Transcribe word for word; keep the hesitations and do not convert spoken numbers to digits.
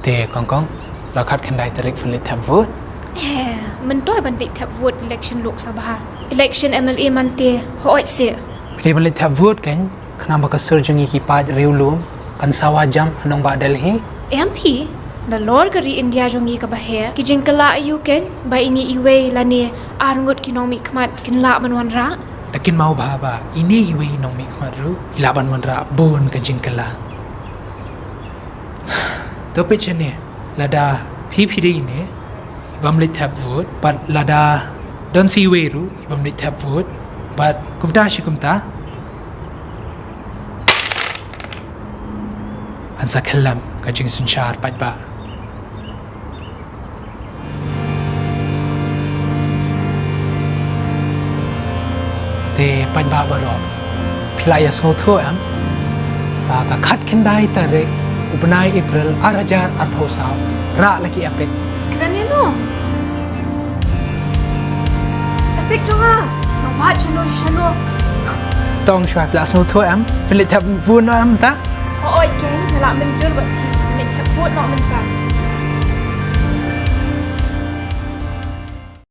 Te kong kong, la khatkhyndai tarik phin leit thep vote. Eh, mynta ban leit thep vote election Lok Sabha. Election M L A mynta, hooid se. Phi dei ban leit thep vote kan, khnang ba ka sur jong ngi ki paid riewlum kan sawa jam ha nongbah Delhi. Em phi, nalor ka ri India jong ngi kaba heh, ki jingkylla aïu kan, ba ine iwei lane arngut ki nongmihkhmat kin lah ban wanrah. Da kynmaw bha ba ine iwei i nongmihkhmat ruh i lah ban wanrah bun ka jingkylla. To peit shane, lada phi phi dei ine i bym leit thep vote, bad lada don sa iwei ruh i bym leit thep vote, bad kumta shi kumta, kan sa khyllem ka jingsynshar paidbah. Te paidbah baroh, phi la ïa sngewthuh em ba ka khatkhyndai tarik u bnai April ar hajar arphew saw, rah la ki EPIC. Kren ïa no? EPIC jong nga. Nga wad shano shano. Tong shuwa, phi la sngewthuh em? Phin leit thep vote noh em mynta? Hooid keiñ, nga lah mynjur bad phi. Phin leit thep vote noh mynta.